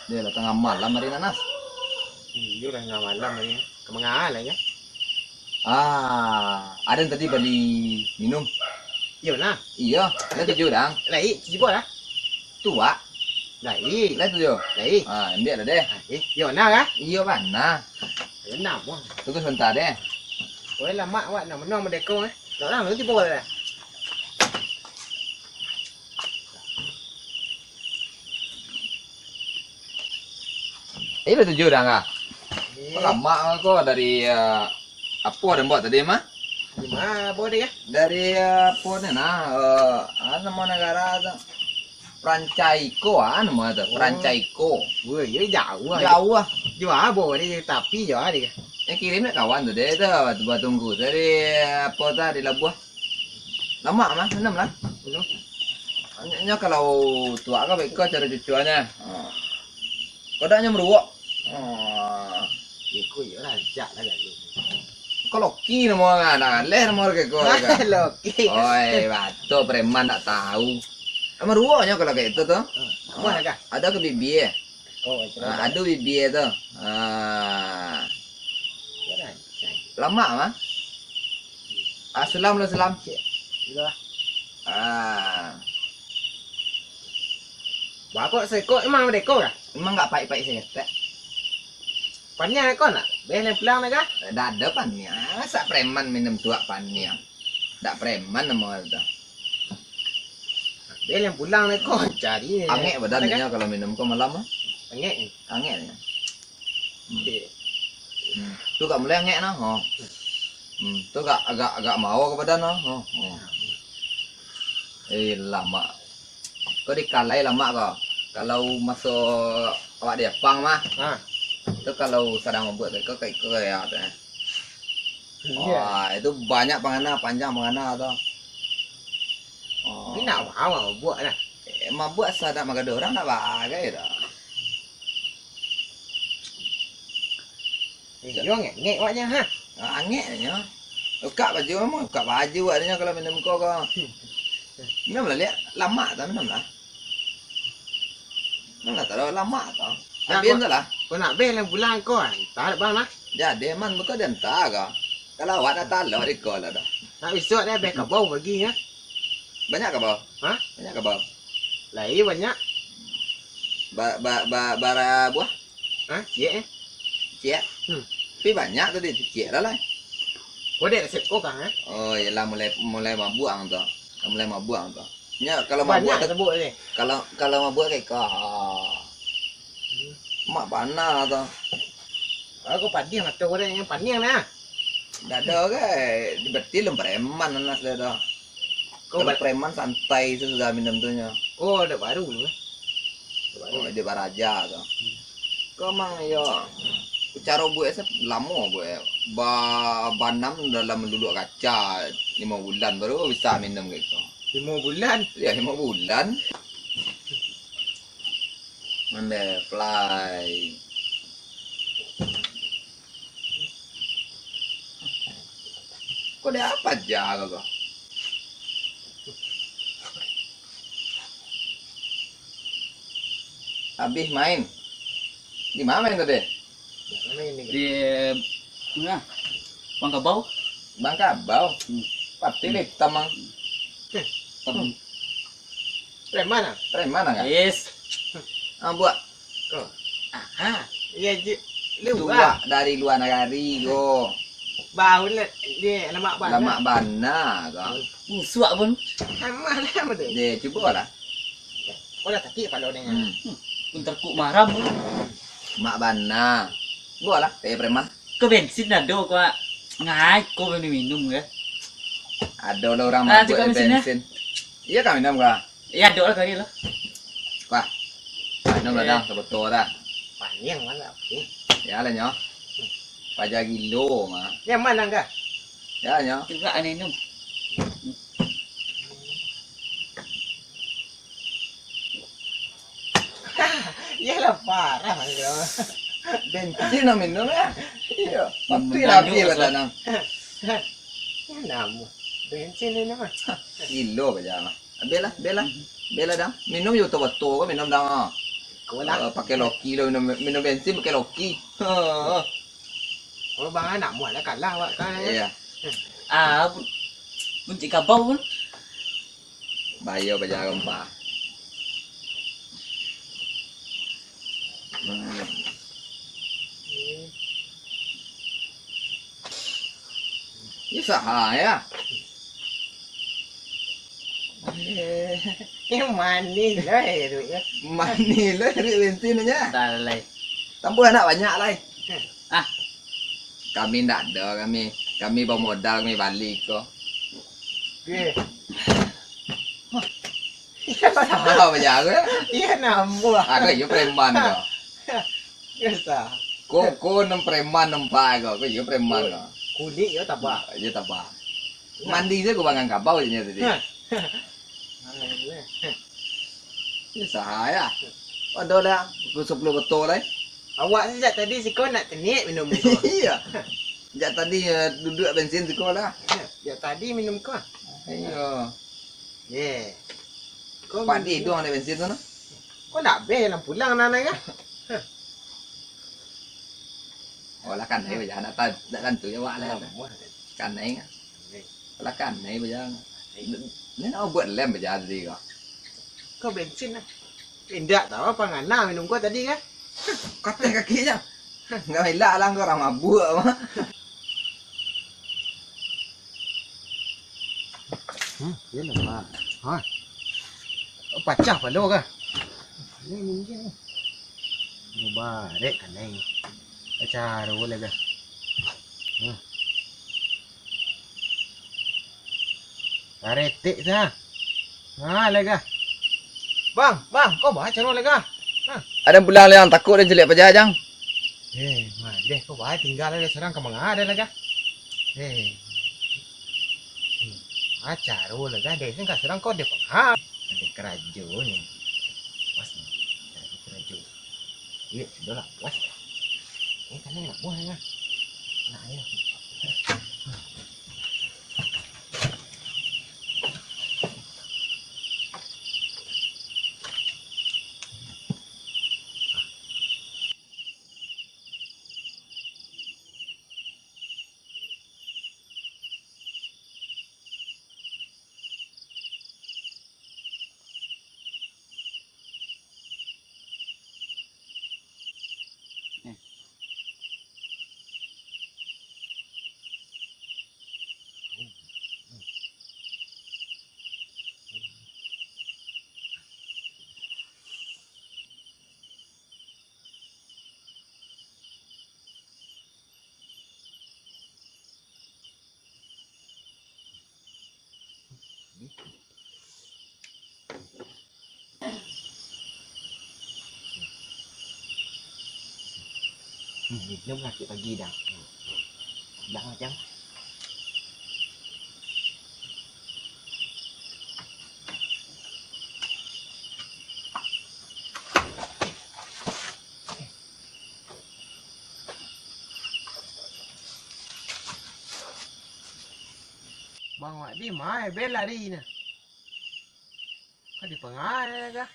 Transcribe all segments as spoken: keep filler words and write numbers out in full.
Deh lah, tangah malam ari, Nas. Iyo lah, tangah malam ari. Ka manga lai, yo? Ah, ado nan tadi bali minum. Iyo, nah. Iyo, lah tuju, Dang. Lai, cubo lah. Tuak. Lai. Lah tuju. Lai. Ah, ambiak lah deh. Ah, eh, iyo, nah, kah? Iyo, bana. Iyo, nah, boh. Tunggu sabanta deh. Weh, lamak awak nak minum madeko, eh. Tak urang tu tibo lah. Eh, lah tuju, Dang, ah. Iyo. Lamak ko dari, eh, apo den buek tadi, mah? Di ma, apo tadi, kah? Dari, eh, apo ni, nah, eh, ah, namo nagara tu? Prancaiko, ah, namo tu? Oh. Prancaiko. Woi, iyo jauah, ah. Jauah, ah. Jauah, ah, bo, di tapi jauah, ah, di, kah? Eh, kirim dek kawan tu, deh, tu, batunggu. Dari, eh, apo tu, di Labuah. Lamak mah, minum lah. Minum. Nyo, nyo kalau tuak ko, baik ko caro cucuannyo. Ha. Kok dak nyo maruak. Ha. Iko yo rancak lah galo. Ko Loki namo, nah, nah, leh namo ko, ko. Loki. Oi, batok preman dak tahu. Maruak nyo kalau kayak itu tu. Ha. Apo nak kah? Ado ke bibia? Oh, itu. Ha, ado bibia tu. Ha. Yo rancak. Lamak mah. Ah, sulam lah, sulam. Cik. Iyolah. Ah. Bakok saikok emang madeko kah? Emang nggak paik-paik saketek. Paniang ko nak? Beh, lai pulang nak kah? Dak ado paniang. Masa preman minum tuak paniang? Dak preman namo tu. Beh, lai pulang nak ko cari. Angek badan nyo kalau minum ko malam ah. Angek. Angek nyo. Hmm. Okey. Hmm. Tu agak mulai angek nah. Ha. Hmm. Tu agak, agak, agak mao ka badan nah. Ha. Ha. Eh, lamak. Kau dikalai lamak kau. Kalau maso awak di Japang mah. Ha. Tu kalau sadang mambuek kau kayak kau ya tu. Iyo. Wah, itu banyak pangana, panjang pangana tu. Oh. Tapi nak mabok lah. Eh, mabok asa dak magaduah urang dak bagai dah. Eh, yo ngek-ngek awaknyo, ha? Ah, angek nyo. Bukak baju mah, bukak baju awaknyo kalau minum ko ko. Minum lah, liak. Lamak tu minum lah. Minum lah, taruh lamak tu. Nah, habis ko, tu lah. Ko nak beh lah pulang ko, entah bang lah. Jadi, man, bukan dia entah ko. Kalau awak dah talok di ko lah dah. Nak isuak dia beh kabau bagi, ya. Banyak kabau? Ha? Banyak kabau? Lai banyak. Ba-, ba-, ba-, bara buah? Ha? Ciek, eh? Ciek? Hmm. Tapi banyak tadi, ciek lah lah. Kodek seko kang, eh? Oh, iyalah, mulai, mulai mabuk ang tu. Mulai mabuk ang tu. Nya, kalau mabuk banyak tu, sabuk ni. Kalau, kalau mabuk kayak kau. Hmm. Mak panah tu. Aku padiang atau orang yang padiang nah. Dak ada ke? Berarti lem preman anak dia tu. Kau kalau bat- preman santai tu sudah minum tu nyo. Kau dak baru tu, eh? Dak baru. Oh, dia baraja tu. Hmm. Kau mang yo caro buek se lamo buek. Ba-, banam dalam luluak kaca limo bulan baru bisa minum kayak tu. Limo bulan? Ya, limo bulan. Mande fly. Kok dia apa aja kau? Habis main. Di mana main tadi? Di, nah, Bangkabau. Bangkabau? Hmm. Pati leh tamang. Hmm. Preman ah? Preman ah, kan? Yes. Ah, buak. Ko. Aha. Iya, ji. Luar. Tuak dari luar nagari ko. Bau le, ye, lamak bana. Lamak bana ko. Musuak pun. Aman lah, betul. Deh, cubo lah. Ko lah sakik palo ni. Hmm. Hmm. Pun terkuk maram pun. Mak bana. Buak lah, kayak preman. Ko bensin ado ko, ngai ko minum-minum ke? Ado lah urang mabuk bensin. Iya ka minum ka? Iya, dok lah kali lah. Wah. Minum lah, eh. Dang, saboto dah. Paniang lah, oke. Ya lah, nyo. Paja gilo, mah. Yang mana, kah? Ya, nyo. Juga aneh minum. Iyalah, parah, bro. Bensin nak minum, ya? Iya. Tapi rapi badan, nang. Namo? Bensin ni, mah. Gilo baja, mah. Bela, bela. Bela, Dang. Minum yo, batua-batua ko minum, Dang. Ko lah. Ah, pakai loki lo, minum, minum bensin pakai loki. Ha. Oh, bang, anak muah lah kalah awak kan. Iya. Ah, bu-, buncik kabau pun. Bayo bajalan, Pak. Hmm. Iyo saha ya. Eh. Yang manih lah, eh, duitnya. Manih lah duit bensin nya. Dah, lai. Tambah nak banyak, lai. Ah. Kami ndak ada, kami, kami bamodal, kami bali ko. Oke. Saha bajalan? Iya, nambah. Aku iyo preman ko. Biasa. Ko, ko nan preman nampak ko, ko iyo preman ko. Kulik yo tabah. Iyo tabah. Nah. Mandi sajo ko bangang kabau je tadi. Nah. Iyo saha ya. Ado lah, pukul sapuluah betul lah. Awak sejak tadi siko nak taniak minum ko. Iya. Sejak tadi, eh, duduak bensin siko lah. Ya, sejak tadi minum ko. Iyo. Ye. Kau Pak minum. Di iduang dek bensin tu nah. Kau nak beh lah pulang nah, nah, ya? Oh, lah kanai bajalan, nak tan-, nak tantu je awak lah. Alah, muah. Kanai kan. Kanai. Lah kanai bajalan. Kanai. Ni nak buat lem bajalan tadi kau. Kau bensin lah. Indak tahu apa ngana minum kau tadi kan? Kateh kaki je. Enggak elak lah kau orang mabuk apa. Hmm, iyo lah, Mak. Ha? Pacah palo kah? Ini mungkin ni. Mubarek kanai. Pacah aro lah kah? Hmm. Karetek sa. Ha, lah kah? Bang, bang, kau baca lo lah kah? Ha. Aden pulang lah, Jang, takut den caliak paja, Jang. Eh, madeh kau bae tingga lah, surang ka manga den lah kah? Eh. Hmm. Acaro lah kah, den ka surang kau den panga. Ado karajo ni. Pas ni. Ado karajo. Duit sudah lah, puas. Eh, kana nak buah lah. Nak ayo. Hmm, minum lah, cik pagi dah. Dah macam. Bang Wak di mai bela di na. Ka dipangaruah kah?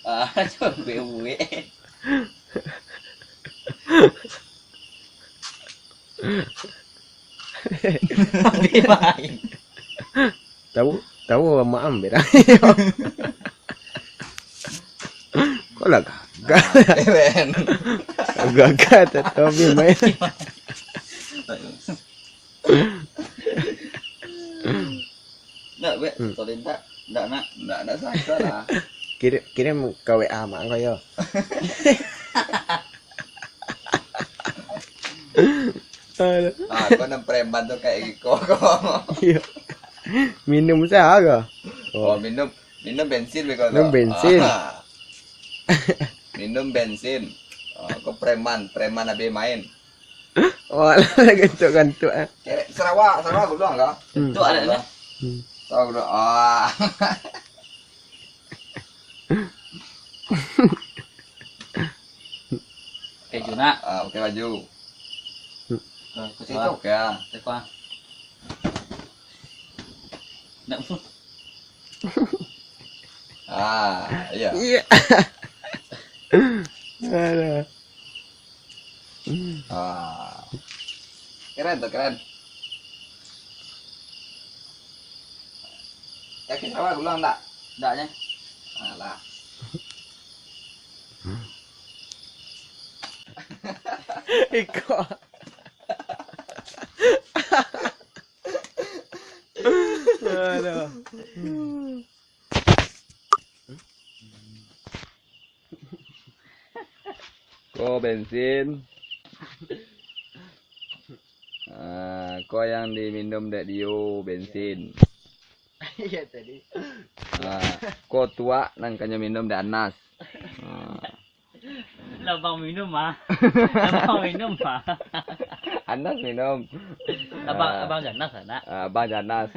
Ah, coba gue. Habis main. Tahu, tahu orang maam beda. Kau lah gagal. Keren. Gagal, tak tahu habis main. Nak, Bek, hmm. Story tak? Ndak nak, ndak, ndak sangka lah. Kirim, kirim ka W A mak kau yo. Aduh. Ah, kau nan preman tu kayak iko kau. Iya. Minum saha kau? Oh, oh, minum, minum bensin beko tu. Minum bensin. Ah. Minum bensin. Oh, kau preman, preman habis main. Walah, gantuk-gantuk, eh. Kerek Sarawak, Sarawak guluang kah? Hmm. Gantuk ada ni. Hmm. Sarawak guluang. Ah. Nak. Ah, pakai baju. Nah, ke situ. Ah, oke, ah. Teko, ah. Nak. Ah, iya. Iya. Aduh. Ah. Keren tuh, keren. Yakin sawa gulang ndak? Ndak, nyo. Alah. Iko. Aduh. Ko bensin. Ah, ko yang diminum dek Dio, bensin. Iya tadi. Ah, ko tuak nan kanyo minum dek Anas. Ah. Lah, abang minum, ah. Abang minum, ah. Anas minum. Abang, ah. Abang Janas, anak. Ah, Abang Janas.